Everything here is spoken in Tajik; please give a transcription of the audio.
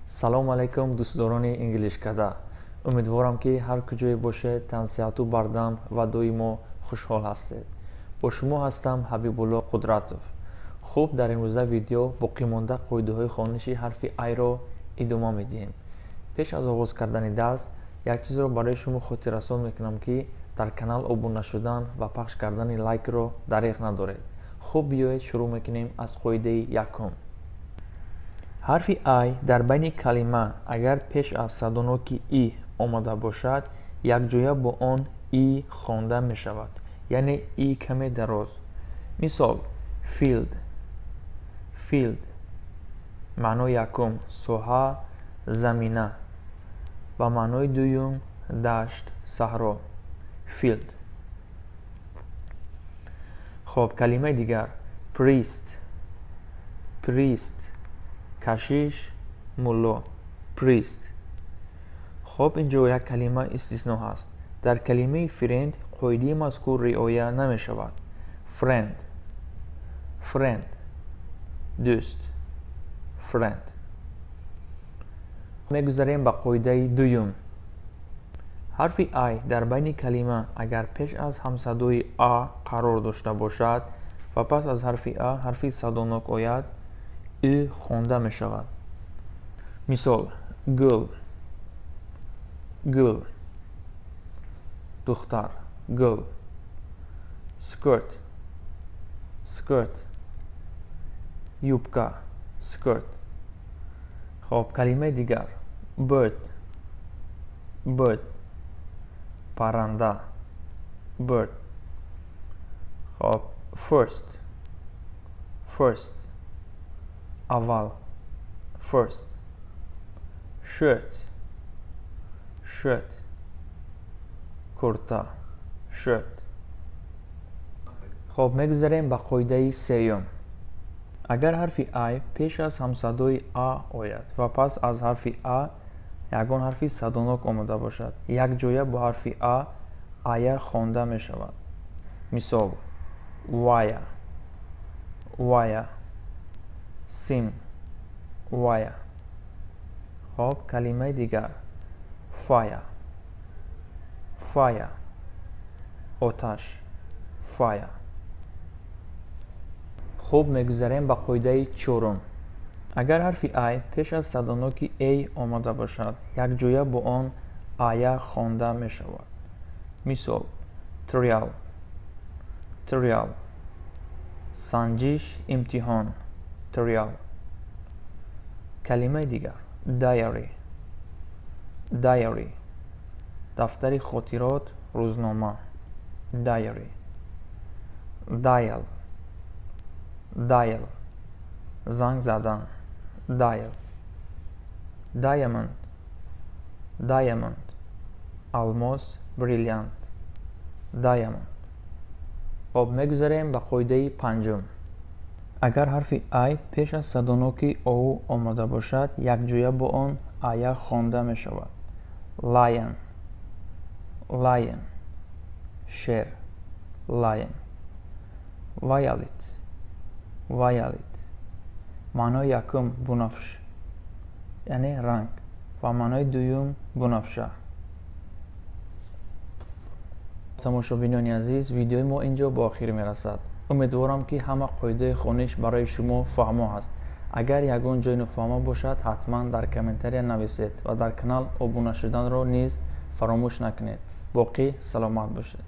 Салом алайкум, дӯстдорони Инглишкада. Умедворам, ки ҳар куҷое бошед, тансиҳату бардам ва доимо хушҳол ҳастед. Бо шумо ҳастам, Ҳабибулло Қудратов. Хуб, дар имрӯза видео боқимонда қоидаҳои хониши ҳарфи айро идома медиҳем. Пеш аз оғоз кардани дарс як чизро барои шумо хотиррасон мекунам, ки дар канал обуна шудан ва пахш кардани лайкро дареғ надоред. Хуб, биёед, шурӯъ мекунем аз қоидаи якум. Ҳарфи ай дар байни калима агар пеш аз садоноки и омада бошад, якҷоя бо он и хонда мешавад, яъне и каме дароз. Мисол: field, field. Маънои якум соҳа, замина ва маънои дуюм дашт, саҳро, field. Хоб, калимаи дигар: priest, priest, кашиш, мулло, priest. Хоб, ин ҷо як калима истисно ҳаст. Дар калимаи friend қоидаи мазкур риоя намешавад. Friend, friend, дӯст, friend. Мегузарем ба қоидаи дуюм. Ҳарфи ай дар байни калима агар пеш аз ҳамсадои а қарор дошта бошад ва пас аз ҳарфи а ҳарфи садонок ояд, ӯ хонда мешавад. Мисол: girl, girl, духтар, girl. Skirt, skirt, юбка, skirt. Хоб, калимаи дигар: bird, bird, парранда, bird. Хоб, first, first, аввал, first. Shirt, shirt, курта, shirt. Хоб, мегузарем ба қоидаи сеюм. Агар ҳарфи ай пеш аз ҳамсадои а ояд ва пас аз ҳарфи а ягон ҳарфи садонок омада бошад, якҷоя бо ҳарфи а ая хонда мешавад. Мисол: wire, wire, сим, wire. Хоб, калимаи дигар: fire, fire, оташ, fire. Хуб, мегузарем ба қоидаи чорум. Агар ҳарфи ай пеш аз садоноки эй омада бошад, якҷоя бо он ая хонда мешавад. Мисол: trial, trial, санҷиш, имтиҳон, trial. Калимаи дигар: diary, diary, дафтари хотирот, рӯзнома, diary. Dial, dial, занг задан, dial. Diamond, diamond, алмос, бриллиант, diamond. Хоб, мегузарем ба қоидаи панҷум. Агар ҳарфи ай пеш аз садоноки оу омада бошад, якҷоя бо он ая хонда мешавад. Lion, lion, шер, lion. Violet, violet, маънои якум бунафш, яъне ранг, ва маънои дуюм бунафша. Тамошобинони азиз, видеои мо ин ҷо ба охир мерасад. Умедворам, ки ҳама қоидаи хониш барои шумо фаҳмо ҳаст. Агар ягон ҷой нофаҳмо бошад, ҳатман дар комментария нависед ва дар канал обуна шуданро низ фаромӯш накунед. Боқӣ саломат бошед.